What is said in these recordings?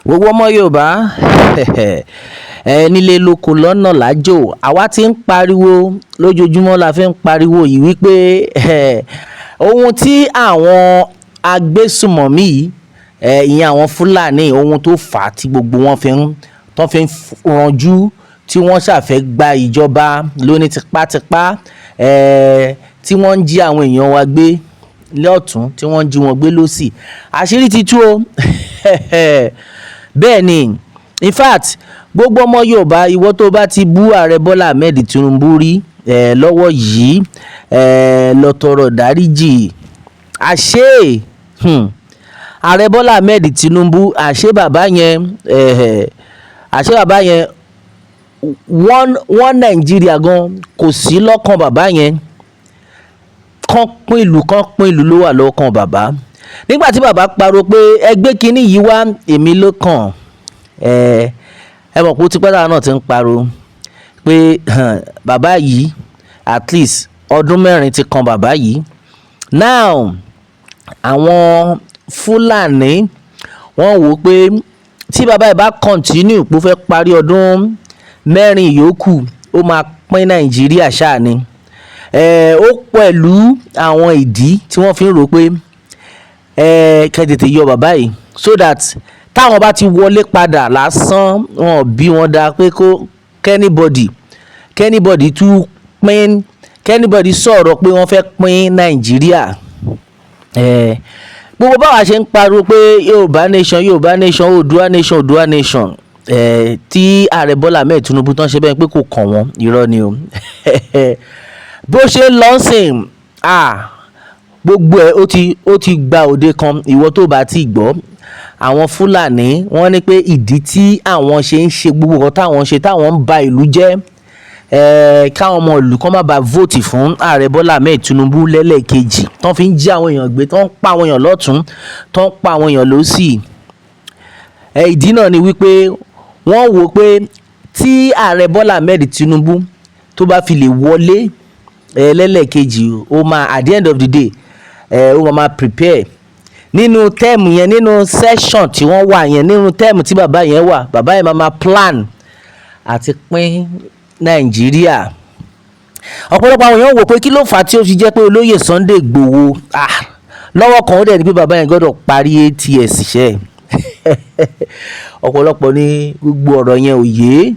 Gbogbo ọmọ Yorùbá ẹ nílé lóko lọ́nà lájò, àwa tí ń pariwo lójoojúmọ́ la fi ń pariwo yìí wípé ohun tí àwọn agbésùmọ̀mí yìí, ìyẹn àwọn Fúlàní, ohun tó fà á tí gbogbo wọn fi ń tó fi ń ranjú tí wọ́n ṣàfẹ́ gba ìjọba lóní tipátipá, tí wọ́n ń jí àwọn èèyàn wa gbé lọ́tùn, tí wọ́n ń jí wọn gbé lọ́sì, àṣírí ti tú o. Bẹ́ẹ̀ ni, in fact, gbogbo ọmọ Yorùbá, ìwọ tó bá ti bú Ààrẹ Bọ́lá Ahmed Tinubu rí lọ́wọ́ yìí, lọ tọrọ dáríjì. Àṣé Ààrẹ Bọ́lá Ahmed Tinubu, àṣé bàbá yẹn, àṣé bàbá yẹn, one one Nàìjíríà gan kò sí lọ́kàn bàbá yẹn. Kán pín ìlú, kán pín ìlú ló wà lọ́kàn bàbá. Nígbà tí bàbá pariwo pé ẹgbẹ́ kínní yìí wá, èmi ló kàn. Ẹ mọ̀ pé ó ti pẹ́ táwọn náà ti ń pariwo pé bàbá yìí, at least ọdún 4 ti kan bàbá yìí. Now, àwọn Fúlàní wọ́n wò ó pé tí bàbá yìí bá continue pé ó fẹ́ parí ọdún 4 yòókù, ó máa pín Nàìjíríà ṣáà ni. Ó pẹ̀lú àwọn ìdí tí wọ́n fi ń rò pé kẹ́ tètè yọ bàbá yìí, so that táwọn bá ti wọlé padà lásán, wọn bí wọn dá pé kó k'anybody tún pín, k'anybody sọ̀rọ̀ pé wọ́n fẹ́ pín Nàìjíríà. Gbogbo báwa ṣe ń pariwo pé Yorùbá nation, Yorùbá nation, Oòduà nation, Oòduà nation, tí Ààrẹ Bọ́lá Ahmed Tinubu tán ṣe bẹ́ẹ̀ pé kò kàn wọ́n, irọ́ ni o. Bó ṣe ń lọ sìn, gbogbo ẹ̀ ó ti gba òde kan. Ìwọ tó bá ti gbọ́, àwọn Fúlàní wọ́n ní pé ìdí tí àwọn ṣe ń ṣe gbogbo nǹkan táwọn ń ṣe, táwọn ń ba ìlú jẹ́, káwọn ọmọ ìlú kan má ba vote fún Ààrẹ Bọ́lá Ahmed Tinubu lẹ́lẹ́kejì, tán fi ń jí àwọn èèyàn gbé, tán ń pa àwọn èèyàn lọ́tún, tán ń pa àwọn èèyàn lọ́sì. Ìdí náà ni wípé wọ́n wò pé tí Ààrẹ Bọ́lá Ahmed Tinubu tó bá fi lè wọlé lẹ́lẹ́kejì, ó máa, at the end of the day, ó máa prepare nínú term yẹn, nínú session tí wọ́n wà yẹn, nínú term tí bàbá yẹn wà, bàbá yẹn máa plan àti pín Nàìjíríà. Ọ̀pọ̀lọpọ̀ àwọn èèyàn wò pé kí ló fà á tí ó fi jẹ́ pé olóyè Sunday Igboho, lọ́wọ́ kan, ó dẹ̀ ní pé bàbá yẹn gbọ́dọ̀ parí ATS ṣẹ́. Ọ̀pọ̀lọpọ̀ ní gbogbo ọ̀rọ̀ yẹn ò yé.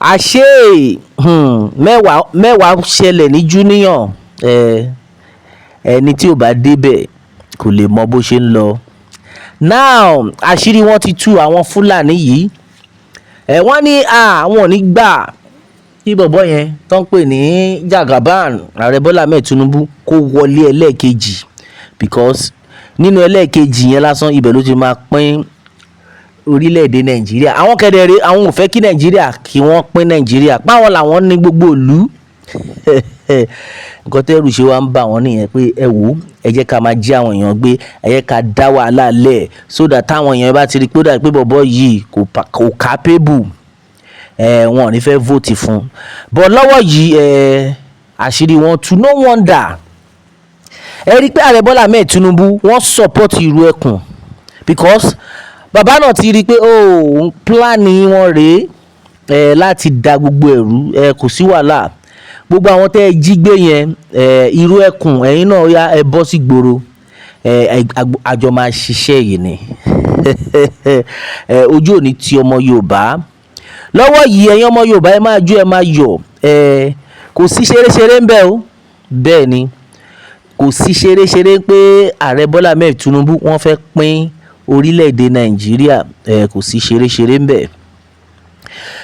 Àṣé mẹ́wàá mẹ́wàá ṣẹlẹ̀ ní junior. Ẹni tí ò bá débẹ̀ kò lè mọ bó ṣe ń lọ. Now, àṣírí wọn ti tú, àwọn Fúlàní yìí. Wọ́n ní àwọn ò ní gbà kí bọ̀bọ́ yẹn tó ń pè ní Jagaban, Ààrẹ Bọ́lá Ahmed Tinubu, kó wọlé ẹlẹ́ẹ̀kejì, because nínú ẹlẹ́ẹ̀kejì yẹn lásán, ibẹ̀ ló ti máa pín orílẹ̀-èdè Nàìjíríà. Àwọn kẹ̀dẹ̀rẹ̀, àwọn ò fẹ́ kí Nàìjíríà, kí wọ́n pín Nàìjíríà, páwọn làwọn ní gbogbo ìlú. Nǹkan tẹ́rù ṣe wá ń bà wọ́n nìyẹn pé ẹ wò ó, ẹ jẹ́ ká máa jí àwọn èèyàn gbé, ẹ jẹ́ ká dá wàhálà lẹ̀, so that táwọn èèyàn bá ti rí pé ó dà pé bọ̀bọ́ yìí kò capable, wọn ò ní fẹ́ vote fún un. But lọ́wọ́ yìí, àṣírí wọn tú. No wonder ẹ rí i pé Ààrẹ Bọ́lá Ahmed Tinubu, wọ́n support ìlú ẹkùn, because bàbá náà ti rí i pé oh, plan wọn rèé láti da gbogbo ẹ̀rú. Kò sí wàhálà, gbogbo àwọn tẹ́ ẹ jí gbé yẹn, irú ẹkùn, ẹ̀yin náà yá, ẹ bọ́ sí gbòòrò, àjọ máa ṣiṣẹ́ yìí ni. Ojú ò ní ti ọmọ Yorùbá lọ́wọ́ yìí. Ẹ̀yin ọmọ Yorùbá, ẹ máa jó, ẹ máa yọ̀. Kò sí ṣeréṣeré ń bẹ o. Bẹ́ẹ̀ ni, kò sí ṣeréṣeré pé Ààrẹ Bọ́lá Ahmed Tinubu, wọ́n fẹ́ pín orílẹ̀-èdè Nàìjíríà. Kò sí ṣeréṣeré ń bẹ.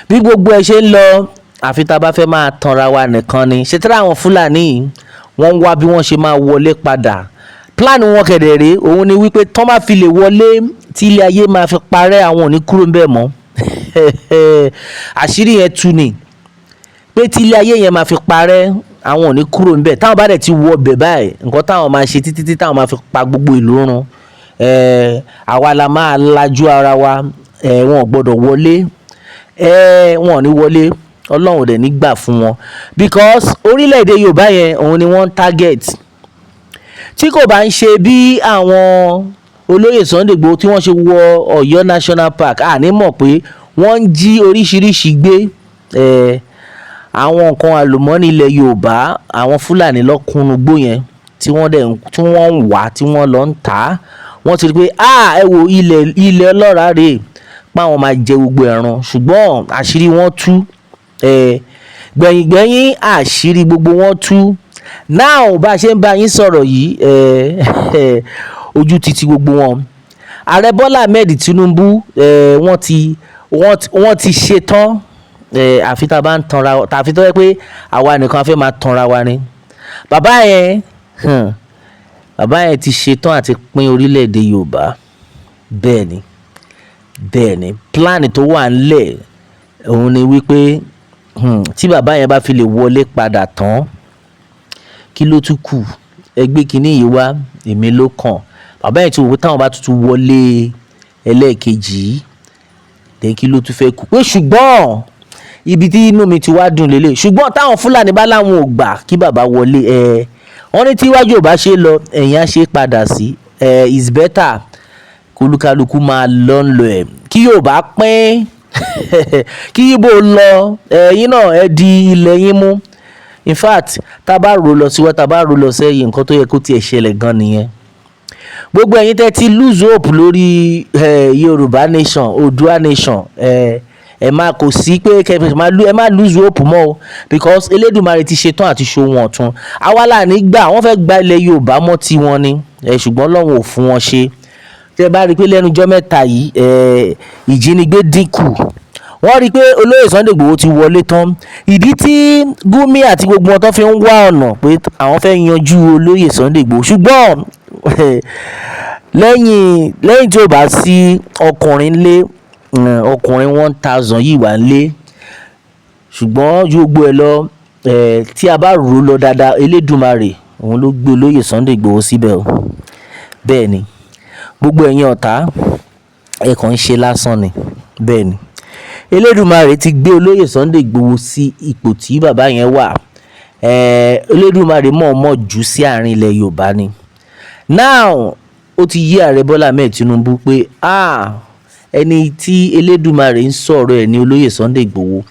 Bí gbogbo ẹ ṣe ń lọ, àfi tá a bá fẹ́ máa tanra wa nìkan ni. Ṣe tí àwọn Fúlàní, wọ́n ń wá bí wọ́n ṣe máa wọlé padà. Plan wọn kẹ̀dẹ̀ rèé, òun ni wípé tán bá fi lè wọlé, tí ilé ayé máa fi parẹ́, àwọn ò ní kúrò ń bẹ̀ mọ́. Àṣírí yẹn tú ni pé tí ilé ayé yẹn máa fi parẹ́, àwọn ò ní kúrò ń bẹ̀. Táwọn bá dẹ̀ ti wọ bẹ̀ báyìí, nǹkan táwọn máa ṣe títí tí táwọn máa fi pa gbogbo ìlú run, àwa la máa lajú ara wa. Wọn ò gbọ́dọ̀ wọlé, wọn ò ní wọlé. Ọlọ́run ò dẹ̀ ní gbà fún wọn, because orílẹ̀-èdè Yorùbá yẹn, òun ni wọ́n ń target. Tí kò bá ń ṣe bí àwọn Olóyè Sunday Igboho tí wọ́n ṣe wọ Ọ̀yọ́ National Park, àní mọ̀ pé wọ́n ń jí oríṣiríṣi gbé àwọn nǹkan àlùmọ́ọ́nì ilẹ̀ Yorùbá. Àwọn Fúlàní lọ́kùnrin gbó yẹn tí wọ́n dẹ̀ tí wọ́n ń wá, tí wọ́n lọ ń tà á. Wọ́n ti rí pé, ah, ẹ wo ilẹ̀, ilẹ̀ ọlọ́ràá rèé, páwọn máa jẹ gbogbo ẹ̀ràn, ṣùgbọ́n àṣírí wọn tú. Gbẹ̀yìngbẹ̀yìn, àṣírí gbogbo wọn tú. Now, bá a ṣe ń bá yín sọ̀rọ̀ yìí, ojú ti ti gbogbo wọn. Ààrẹ Bọ́lá Ahmed Tinubu, wọ́n ti ṣetán. Àfi tá a bá ń tanra, tàfi tó yẹ pé àwa nìkan a fẹ́ máa tanra wa ni. Bàbá yẹn ti ṣetán àti pín orílẹ̀-èdè Yorùbá. Bẹ́ẹ̀ ni plan tó wà ńlẹ̀ òun ni wípé tí bàbá yẹn bá fi lè wọlé padà tán, kí ló tún kù? Ẹgbẹ́ kínní yìí wá, èmi ló kàn. Bàbá yẹn ti wò pé táwọn bá tuntun wọlé ẹlẹ́ẹ̀kejì yìí, then kí ló tún fẹ́ kù pé? Ṣùgbọ́n ibi tí inú mi ti wá dùn lélẹ̀, ṣùgbọ́n táwọn Fúlàní bá láwọn ò gbà kí bàbá wọlé, ẹ wọ́n ní tíwájú ò bá ṣe lọ, ẹ̀yìn á ṣe padà sí. Ẹ is better kólúkálukú máa lọ ń lọ ẹ̀, kí Yorùbá pín, kí Ìgbò lọ, ẹ̀yin náà ẹ di ilẹ̀ yín mú. In fact, tá a bá rò lọ síwájú, tá a bá rò lọ sẹ́yìn, nǹkan tó yẹ kó tiẹ̀ ṣẹlẹ̀ gan nìyẹn. Gbogbo ẹ̀yin tẹ́ ti lose hope lórí Yorùbá nation, Oòduà nation, ẹ má kò sí pé kẹ ẹ má lose hope mọ́ o, because Elédùmarè ti ṣetán àti ṣohun ọ̀tun. Àwa là ní gbà wọ́n fẹ́ gba ilẹ̀ Yorùbá mọ́ tiwọn ni ẹ, ṣùgbọ́n Ọlọ́run ò fún wọn ṣe. Tẹ́ bá rí i pé lẹ́nu ọjọ́ mẹ́ta yìí, ìjínigbé dínkù, wọ́n rí i pé olóyè Sunday Igboho ti wọlé tán. Ìdí tí Gumi àti gbogbo wọn tó fi ń wá ọ̀nà pé àwọn fẹ́ yanjú olóyè Sunday Igboho, ṣùgbọ́n lẹ́yìn tí ó bá sí ọkùnrin lé ọkùnrin 1,000 yìí wà nílé. Ṣùgbọ́n ju gbogbo ẹ lọ, tí a bá rò ó lọ dáadáa, Elédùmarè òun ló gbé olóyè Sunday Igboho síbẹ̀ o. Bẹ́ẹ̀ ni, gbogbo ẹ̀yin ọ̀tá, ẹ kàn ń ṣe lásán ni. Bẹ́ẹ̀ ni, Elédùmarè ti gbé olóyè Sunday Igboho sí ipò tí bàbá yẹn wà. Elédùmarè mọ̀ọ́mọ̀ jù sí àárín ilẹ̀ Yorùbá ni. Now, ó ti yé Ààrẹ Bọ́lá Ahmed Tinubu pé, ah, ẹni tí Elédùmarè ń sọ̀rọ̀ ẹ̀ ní olóyè Sunday Igboho.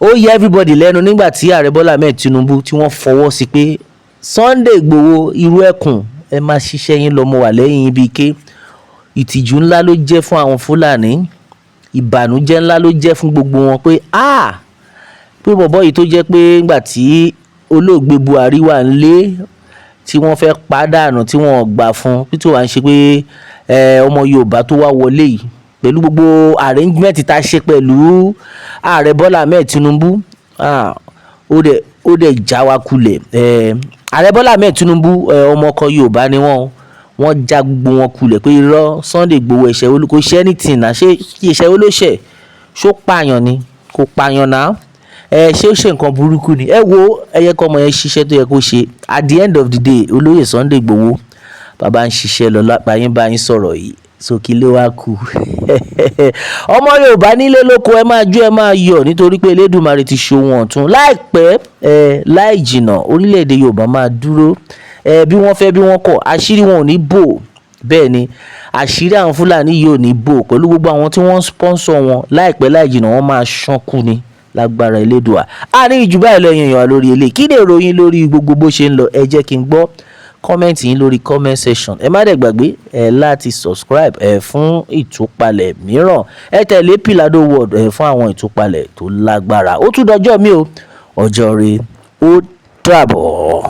Ó yẹ everybody lẹ́nu nígbà tí Ààrẹ Bọ́lá Ahmed Tinubu tí wọ́n fọwọ́ sí pé Sunday Igboho, irú ẹkùn, ẹ máa ṣiṣẹ́ yín lọ, mo wà lẹ́yìn ibi ké. Ìtìjú ńlá ló jẹ́ fún àwọn Fúlàní, ìbànújẹ́ ńlá ló jẹ́ fún gbogbo wọn pé, ah, pé bọ̀bọ́ yìí tó jẹ́ pé ńgbà tí olóògbé Buhari wà nílé tí wọ́n fẹ́ pàdánù, tí wọ́n gbà fún bí tó wà ń ṣe pé ọmọ Yorùbá tó wá wọlé yìí, pẹ̀lú gbogbo arrangement tá a ṣe pẹ̀lú Ààrẹ Bọ́lá Ahmed Tinubu, ah, ó dẹ̀ já wa kulẹ̀. Ààrẹ Bọ́lá Ahmed Tinubu, ọmọ ọkọ Yorùbá ni wọ́n. Wọ́n já gbogbo wọn kulẹ̀ pé irọ́, Sunday Igboho, ẹ̀ṣẹ̀ kò ṣe anything náà. Ṣé ẹ̀ṣẹ̀ wo ló ṣẹ̀? Ṣó pààyàn ni? Kò pààyàn náà. Ẹ ṣé ó ṣe nǹkan burúkú ni? Ẹ wo, ẹ yẹ kọ́ ọmọ yẹn ṣiṣẹ́ tó yẹ kó ṣe. At the end of the day, olóyè Sunday Igboho, bàbá ń ṣiṣẹ́ lọ báyìí báyìí sọ̀rọ̀ yìí. So kí ló wá kù? Ọmọ Yorùbá nílé lóko, ẹ máa jó, ẹ máa yọ̀, nítorí pé Elédùmarè ti ṣohun ọ̀tun. Láìpẹ́ ẹ láì jìnnà, orílẹ̀-èdè Yorùbá máa dúró. Ẹ bí wọ́n fẹ́ bí wọ́n kọ̀, àṣírí wọn ò ní bò. Bẹ́ẹ̀ ni, àṣírí àwọn Fúlàní yìí ò ní bò pẹ̀lú gbogbo àwọn tí wọ́n ń sponsor wọn. Láìpẹ́ láì jìnnà, wọ́n máa ṣánkú ni lágbára Elédùà. A ní ìjù báyìí lọ. Èèyàn lórí eléyìí, kí ni èrò yín lórí gbogbo bó ṣe ń lọ? Ẹ jẹ́ kí n gbọ́ comment yín lórí comment section. Ẹ má dẹ̀ gbàgbé ẹ láti subscribe ẹ fún ìtúpalẹ̀ mìíràn. Ẹ tẹ̀lé Pilado World ẹ fún àwọn ìtúpalẹ̀ tó lágbára. Ó tún dọjọ́ mi o, ọjọ́ rẹ, ó dàbọ̀.